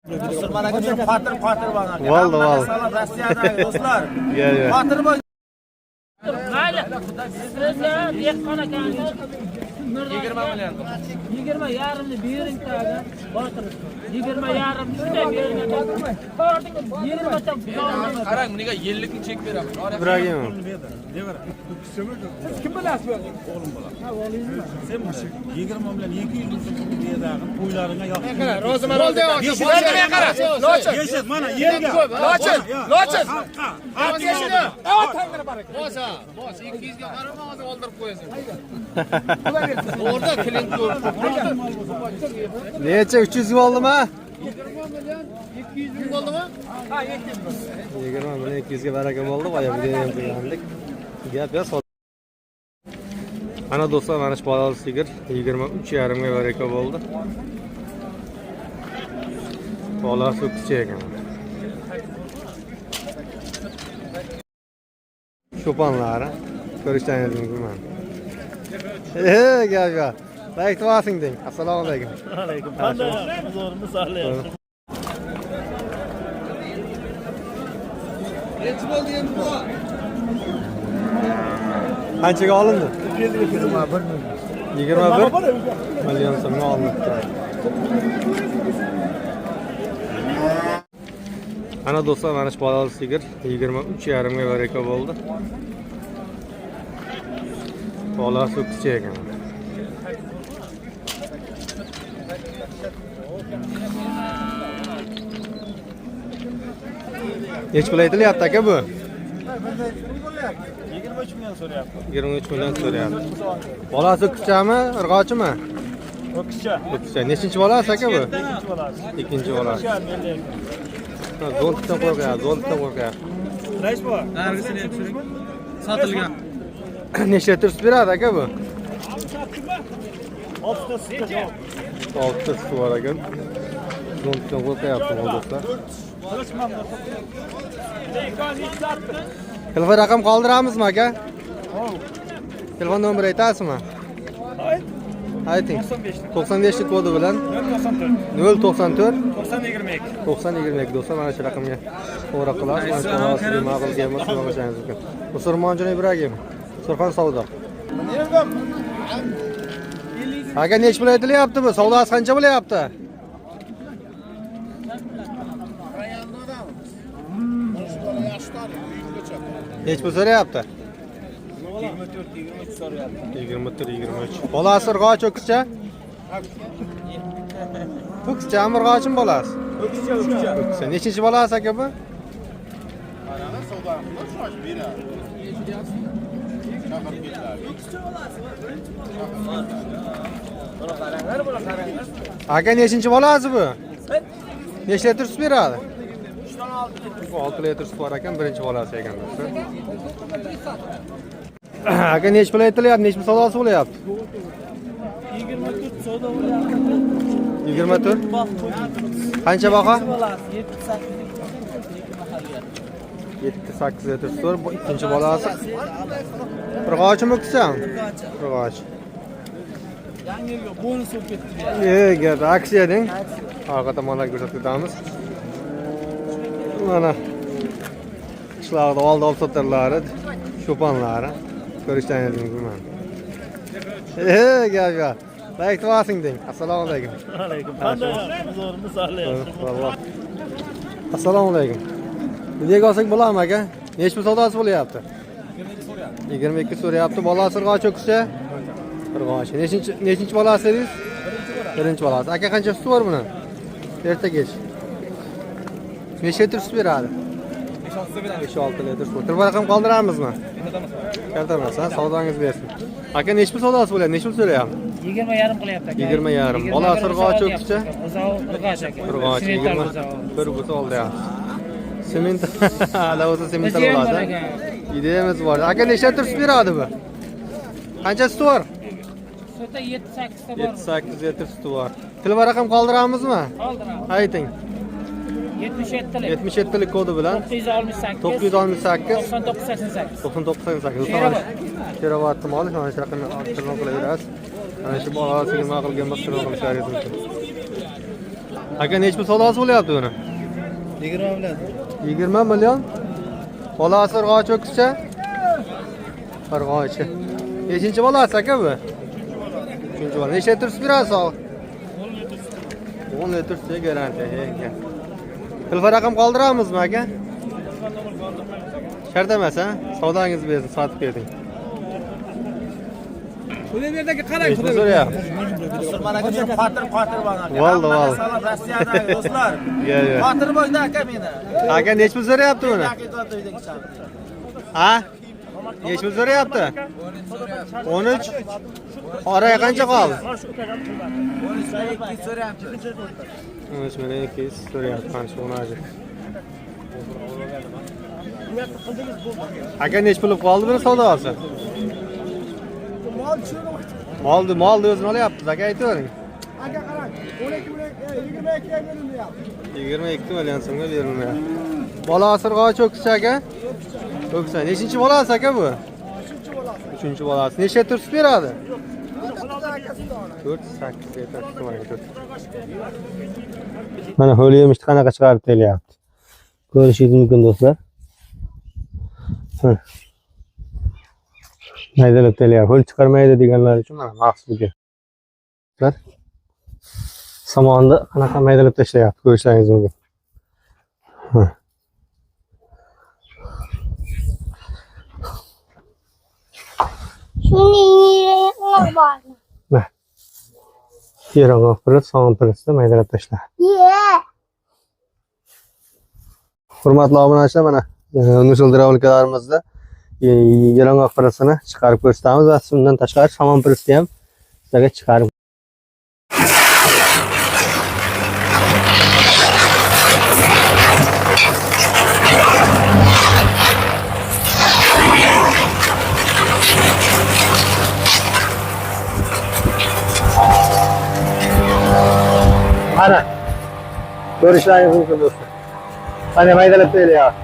Musulmon aka, men qotir qotir bor aka. Bo'ldi, bo'ldi. Salom Rossiyadan do'stlar. Yo, yo. Qotir bor. Mayli. Siz dehqon ekansiz. 20 million. 20 yarimni bering taga. Botir. 20 yarim shunday bering. Ko'rdingmi? 20 ta. Qarang, buniga yillikni chek beraman. Ibragimov. Siz kim bilasiz bu yerda? O'g'lim bo'ladi. Ha, o'g'lingizmi? Sen 20 million 200 ming so'm berdag'in qo'ylaringga yoqdi. Roziman, rozi. Qara. Lochin. Yeshit, mana yerga. Lochin, lochin. Xalqqa. Bosa, bos 200 ga qarama, hozir oldirib qo'yasan. O'rda klient ko'rib. Necha 300 bo'ldimi? 20 million 200 ming bo'ldimi? Ha, 200. 20 million 200 ga baraka bo'ldi. Boya video ham qilgandik. Gap yo'q. Ana do'stlar, mana shu bolali sigir 23,5 ga baraka bo'ldi. Bolasi o'kizcha ekan. Cho'ponlari ko'rishlaringiz mumkin mana. Gap yo'q. Like bosing deng. Assalomu alaykum. Alaykum. Qanday? Zo'rmi, sog'lik. Qanchaga olindi? 21 million so'mga olinibdi. Ana do'stlar, mana shu bolali sigir 23,5 ga baraka bo'ldi. Bolasi o'kizcha ekan. Necha pul aytilyapti aka bu? 23 million so'rayapti. 23 million so'rayapti. Bolasi o'kizchami, urg'ochimi? O'kizcha. O'kizcha. Nechinchi bolasi aka bu? Ikkinchi bolasi. Ikkinchi bolasi. Zo'ltdan qo'rqyapti, zo'ltdan qo'rqyapti. Rais bor. Nargisini ham tushiring. Sotilgan. Necha litr sut beradi aka bu? 6 ta sut javob. 6 ta suti bor ekan. Zo'ltdan qo'rqyapti do'stlar. Telefon raqam qoldiramizmi aka? Telefon nomeri aytasizmi? Ayting. 95 lik kodi bilan 094 094 90 22. 90 22 do'stlar, mana shu raqamga qo'ng'iroq qilasiz. Mana shu bolasiga ma'qul kelmasa qilishingiz mumkin. Musulmonjon Ibragim, Surxon savdo. Aka, necha pul aytilyapti bu? Savdosi qancha bo'lyapti? Necha pul so'rayapti? 24 23 so'rayapti. 24 23. Bolasi urg'och o'kizcha? O'kizchami, urg'ochmi bolasi? O'kizcha, o'kizcha. O'kizcha. Nechinchi bolasi aka bu? Aka, nechinchi bolasi bu? Necha litr sut beradi? 6 litr sut bor ekan, birinchi bolasi ekan do'stlar. Aka, necha pul aytilyapti? Necha pul savdosi bo'lyapti? 24 savdo bo'lyapti. 24. Qancha baho? Bolasi 7-8 7-8 litr sut. Bu ikkinchi bolasi. Urg'ochimi, o'kizchami? Urg'och. Yangi yilga bonus bo'lib ketdi. Gap aksiya deng. Orqa tomonlarga ko'rsatib o'tamiz. Mana qishloqda oldi olib sotarlari, cho'ponlari ko'rishlaringiz mumkin mana. Gap yo'q. Like bosing deng. Assalomu alaykum. Alaykum. Qanday? Zo'rmi, sog'lik. Assalomu alaykum. Videoga olsak bo'ladimi aka? Necha pul savdosi bo'lyapti? 22 so'rayapti. Bolasi urg'och o'kizcha? Urg'och. Nechinchi bolasi dedingiz? Birinchi bolasi. Aka, qancha suti bor buni? Erta kech. Necha litr sut beradi? 5-6 litr sut. Telefon raqam qoldiramizmi? Katta emas, ha? Savdongiz bersin. Aka, necha pul savdosi bo'lyapti? Necha pul so'rayapti? 20 yarim qilyapti aka. 20 yarim. Bolasi urg'och o'kizcha? Urg'och aka. Urg'och Semental 20 buzog'i. Bir buta oldi. Sement ala o'zi semental Bizga ham bor bo'ladi. aka. Ideyamiz bor. Aka, necha litr sut beradi bu? Qancha suti bor? Suti 7-8 ta bor. 7-8 litr suti bor. Telefon raqam qoldiramizmi? Qoldiramiz. Ayting. 77 lik. 77 lik kodi bilan 968 968 99 88. 99 88. Sherobod. Sherobodni moli, mana shu raqamga telefon qilaverasiz. Mana shu bolasiga nima qilgan bo'lsa telefon qilishingiz mumkin. Aka, nechi pul savdosi bo'lyapti buni? 20 million. 20 million. Bolasi urg'ochi o'kizcha? Urg'ochi. Nechinchi bolasi aka bu? Uchinchi bola. Necha litr sut berasiz? 10 litr sutga garantiya ekan. Telefon raqam qoldiramizmi aka? Shart emas, ha? Savdangiz bersin, sotib bering. Xudoyberdagi qarang, Nechi pul so'rayapti? Musulmon aka meni qotir qotir bor aka. Bo'ldi, Hammaga bo'ldi. Salom Rossiyadagi do'stlar. Yo, yo. Qotir bo'ldi aka meni. Aka, nechi pul so'rayapti buni? Haqiqat uydagi chaqdi. Ha? Nechi pul so'rayapti? 13. Oraga qancha qoldi? 13 million 200 so'rayapti. Mana shu o'naji. Aka, nechi pul qoldi buni savdosi? Molni molni o'zini olyapmiz, aka, aytavering. Aka qarang, 12 million, 22 ga berilmayapti. 22 million so'mga berilmayapti. Bola urg'ochi o'kizcha aka? O'kizcha. Nechinchi bolasi aka bu? Uchinchi bolasi. Necha litr sut beradi? 4 8 litr sut beradi. Mana ho'li yemishni qanaqa chiqarib kelyapti. Ko'rishingiz mumkin do'stlar. Maydalab kelyapti. Ho'l chiqarmaydi deganlar uchun mana maxsus bugun. Do'stlar, somonni qanaqa maydalab tashlayapti, ko'rishingiz mumkin. Yerog'oq piriz, somon pirizda maydalab tashladi. Hurmatli obunachilar, mana Nusul dravlikalarimizda yerog'oq pirizini chiqarib ko'rsatamiz va undan tashqari somon pirizni ham sizlarga chiqarib mana ko'rishlaringiz mumkin do'stlar. Mana maydalab kelyapti.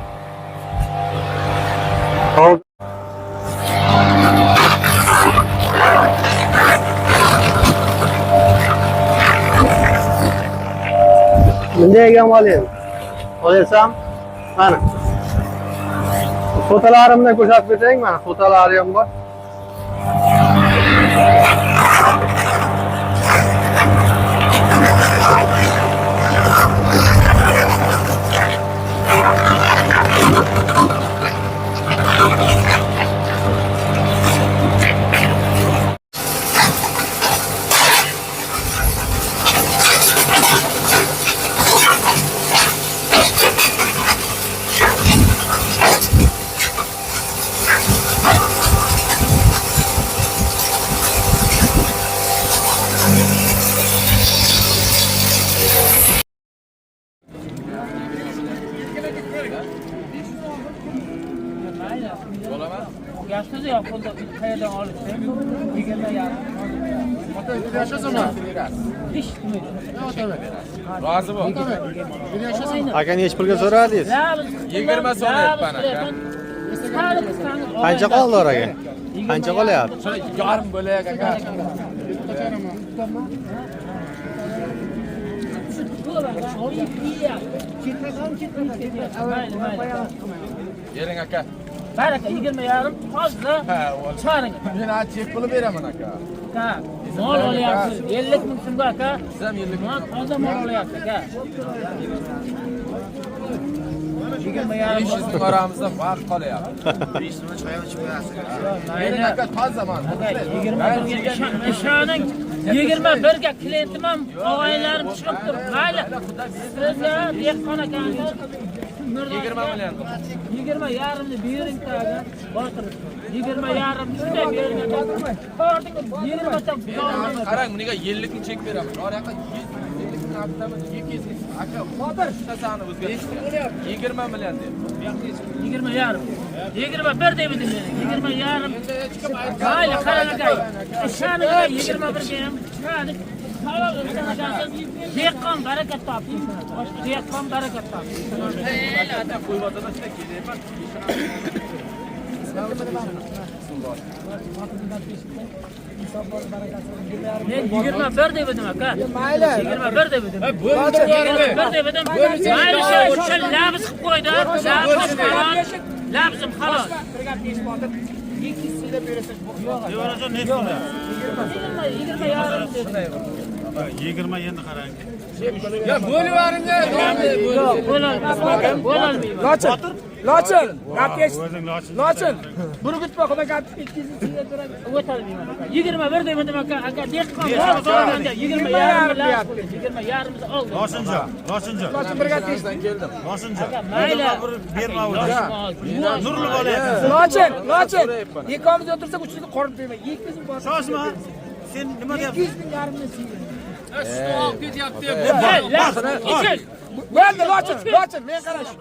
Hop. Bunday ham olayim. Olaysam, mana. Fotolarimni ko'rsatib ketaying, mana fotolari ham bor. Gapsiz yo'q, pulni qayerdan olishdi? 20 yarim. Hech nima. Rozi bo'l. Aka, nechi pulga so'radingiz? 20 so'rayapman aka. Qancha qoldi oraga? Qancha qolyapti? Yarim bo'lak aka. Bering aka. Baraka 20 yarim toza chiqaring. Men chek puli beraman aka. Aka, mol olyapsiz. 50 ming so'mga aka. Siz ham 50 ming. Toza mol olyapsiz aka. 20 yarim. 500 ming oramizda farq qolyapti. 500 ming choy ichib qo'yasiz. Bering aka, toza mana. 20 birga ishoning. 21 ga klientim ham og'aynilarim chiqib turib, mayli. Sizga dehqon ekansiz. 20 million. 20 yarimni bering taga, botir. 20 yarim shunday bering. Ko'rdingiz, 20 ta Qarang, buniga 50 ming chek beraman. Oraqa 150 ming olibman, 200 ming. Aka, botir, tasani o'zgartirib. 20 million deb. 20 yarim. 21 deydi meni. 20 yarim. Mayli, qarang aka. Ishoning, 21 ga ham chiqadi. Halol o'tgan dehqon barakat topsin. Dehqon barakat topsin. Men 21 deb edim aka. Mayli. 21 deb edim. 21 deb edim. Mayli, o'sha labz qilib qo'ydi. Labzim halol. Labzim halol. Bir gap eshitib oldim. 200 so'mga berasan. Devarajon nechi pul? 20 yarim dedim. 20 endi qarang. Ya bo'lib yuboringlar. Yo'q, bo'lolmayman. Bo'lolmayman. Lochin. Lochin. Gap eshit. O'zing lochin. Lochin. Burgutma, xudo gap 200 so'mga beradi. O'tolmayman aka. 21 deb edim aka. Aka dehqon bor so'raganda 20 yarim labz qo'ydi. 20 yarimni oldim. Lochinjon, Lochinjon. Lochin bir gap eshit. Lochinjon. Mayli. Berma o'zi. Nurli bola ekansan. Lochin, Lochin. Ikkovimiz o'tirsak 300 ga qorin berma. 200 ming bor. Shoshma. Sen nima deyapsan? 200 ming yarimni siydi. Sutni olib ketyapti. Labz ichil. Bo'ldi, Lochin, Lochin, men qarash.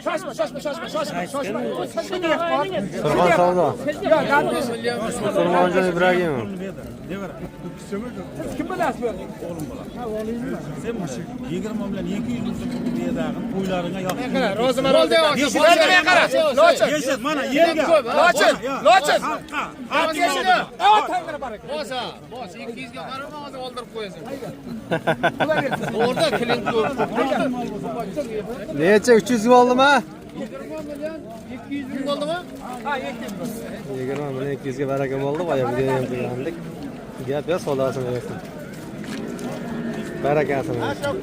Shoshma, shoshma, shoshma, shoshma, shoshma. Shoshma dehqon. Surxon savdo. Yo'q, gap eshit. Musulmonjon Ibragimov. Siz kim bilasiz bu yerni? Sen 20 bilan 200 ming so'm pul berdag'in, qo'ylaringga yoqdi. Roziman rozi. Bo'ldi, men qara. Lochin. Yeshit, mana yerga. Lochin, Lochin. Xalqqa. Gap eshit. Ot tangri baraka. Bos ha, bos 200 ga qarama hozir oldirib qo'yasan. Xudo bersin. To'g'rida klient ko'p. Necha 300 ga oldimi? 20 million 200 ming bo'ldimi? Ha, 200 ming. 20 million 200 ga baraka bo'ldi. Boya video ham qilgandik. Gap yo'q, savdosini bersin. Barakasini bersin.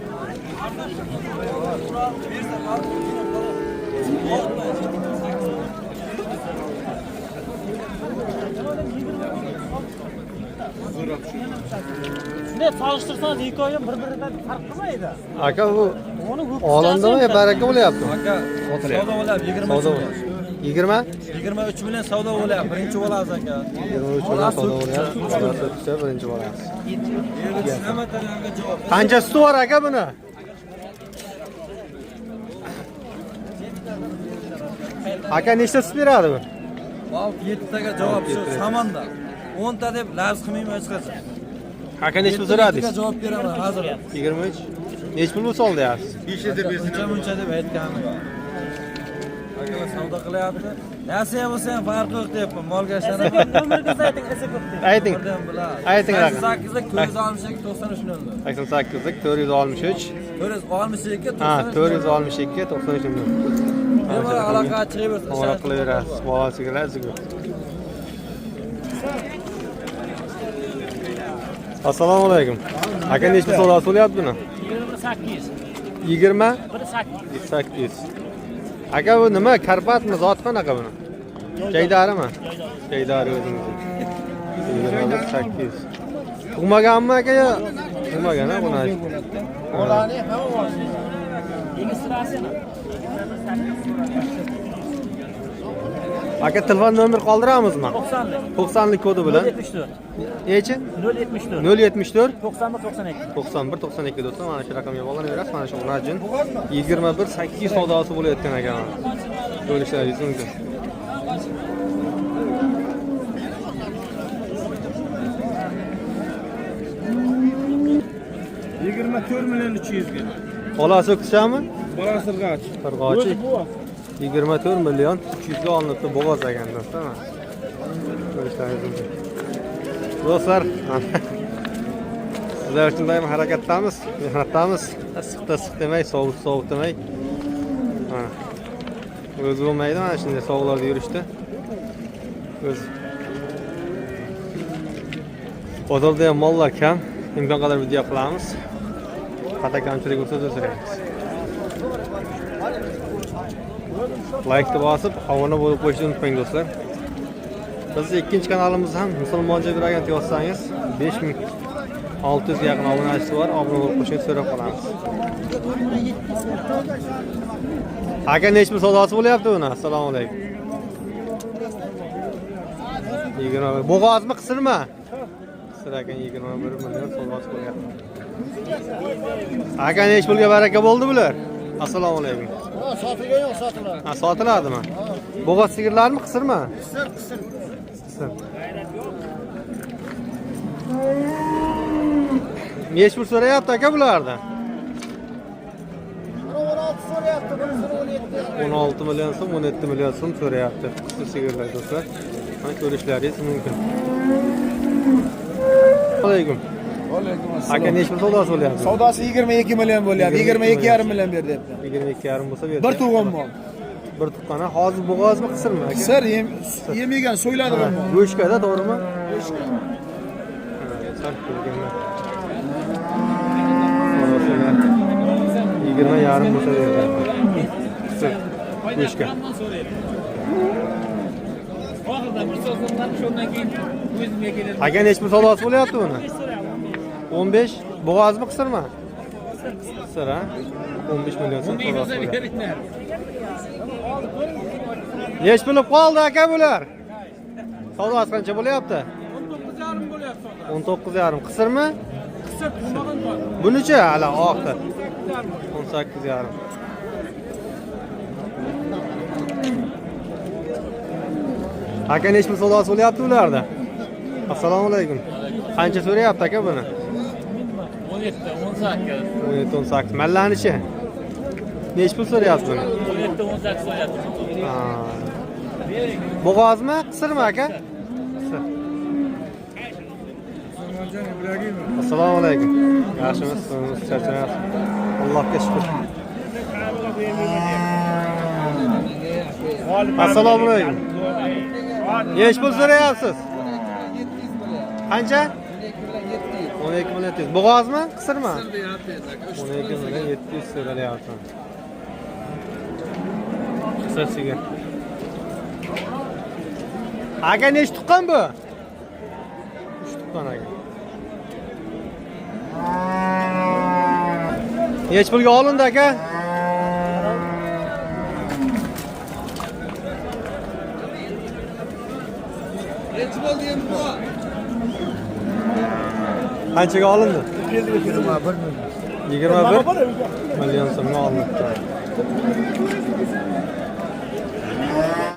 Shunday solishtirsangiz ikkovi ham bir-biridan farq qilmaydi. Aka bu olindimi yo baraka bo'lyapti? Aka, savdo bo'lyapti 23 Savdo. million. 20? 23 million savdo bo'lyapti. Birinchi bo'lamiz aka. 23 million savdo bo'lyapti. Bolasi o'tsa birinchi bolasi. Hamma talabga javob. Qancha suti bor aka buni? Aka nechta sut beradi bu? 6-7 taga javob shu samonda. 10 ta deb labz qilmayman hech qachon. Aka necha pul so'radingiz? Yettitaga javob beraman hozir. 23. Necha pul bo'lsa oldi deyapsiz? Uncha muncha deb aytganim yo'q. Akalar savdo qilyapti. Nasiya bo'lsa ham farqi yo'q deyapman. Molga ishonib. Ayting. Ayting raqam. 88 462 93 00. 88 463 462 ha 93 462 93 00. Bemalol aloqaga chiqaverasiz. Qo'ng'iroq qilaverasiz. Bolasiga lazizku. Assalomu alaykum. Aka necha pul savdosi bo'lyapti buni? 28. 20 18. 8. Aka bu nima? Karpatmi? Zoti qanaqa buni? Jaydarimi? Jaydari o'zimizni. 28. Tug'maganmi aka yo? Tug'magan ha buni. Bolani hamma olsin. Aka telefon nomer qoldiramizmi? 90lik kodi bilan. 74. Nechi? 074 074 91 92. 91 92 do'stlar, mana shu raqamga bog'lanaverasiz. Mana shu Unajin 21 8 savdosi bo'layotgan ekan. Ko'rishlaringiz mumkin. Yigirma to'rt million uch yuzga. Bolasi o'qitishami? Bolasi irg'och. Qirg'ochi 24 million 300 ga olinibdi bo'g'oz ekan do'stlar. Mana. Ko'rishlaringiz mumkin. Do'stlar, sizlar uchun doim harakatdamiz, mehnatdamiz. Issiqda issiq demay, sovuq sovuq demay. Mana. O'zi bo'lmaydi mana shunday sovuqlarda yurishda. O'z bozorda ham mollar kam. Imkon qadar video qilamiz. Xato kamchilik bo'lsa uzr so'raymiz. Like'ni bosib, obuna bo'lib qo'yishni unutmang do'stlar. Biz ikkinchi kanalimiz ham Musulmonjon Ibragimov yozsangiz 5600 ga yaqin obunachisi bor. Obuna bo'lib qo'yishni so'rab qolamiz. Aka necha pul savdosi bo'lyapti buni? Assalomu alaykum. 21. Bo'g'ozmi, qisirmi? Qisir ekan 21 million savdosi bo'lyapti. Aka necha pulga baraka bo'ldi bular? Assalomu alaykum. Sotilgan yo'q, sotiladi. Ha, sotiladimi? Bo'g'oz sigirlarmi, qisirmi? Qisir, qisir. Qisir. Necha pul so'rayapti aka bularni? 16 so'rayapti, birisini 17. 16 million so'm, 17 million so'm so'rayapti. Qisir sigirlar do'stlar. Mana ko'rishlaringiz mumkin. Alaykum. Alaykum assalom. Aka, nechi pul savdosi bo'lyapti? Savdosi 22 million bo'lyapti. 22,5 million ber deyapti. 22,5 bo'lsa berdi. Bir tug'on mol. Bir tuqqan. Hozir bo'g'ozmi, qisirmi aka? Sir yem yemegan, so'yiladigan mol. Go'shtga-da, to'g'rimi? Go'shtga. 20,5 bo'lsa berdi. Qisir. Go'shtga. Oxirida bir so'zimdan shundan keyin o'zimga keladi. Aka, nechi pul savdosi bo'lyapti buni? 15. Bo'g'ozmi, qisirmi? Qisir, ha? 15 million so'm savdosi bo'lyapti. Nechi pul qoldi aka bular? Savdosi qancha bo'lyapti? 19,5 bo'lyapti savdo. 19,5. Qisirmi? Qisir tug'magan bor. Bunichi hali oqdi. 18,5. Aka, nechi pul savdosi bo'lyapti ularda? Assalomu alaykum. Qancha so'rayapti aka buni? 17, 18. 17, 18. Mallanichi? Nechi pul so'rayapti buni? 17, 18 so'rayapti. Ha. Bo'g'ozmi, qisirmi aka? Qisir. Assalomu alaykum. Yaxshimisiz? Charchamayapsiz? Allohga shukr. Assalomu alaykum. Nechi pul so'rayapsiz? Qancha? 12 million 700. Bo'g'ozmi, qisirmi? 12 million 700 so'ralyapti. Qisir sigir. Aka, nechi tuqqan bu? 3 tuqqan aka. Nechi pulga olindi aka? Nechi bo'ldi endi bu? Qanchaga olindi? 21 21 million so'mga olinibdi.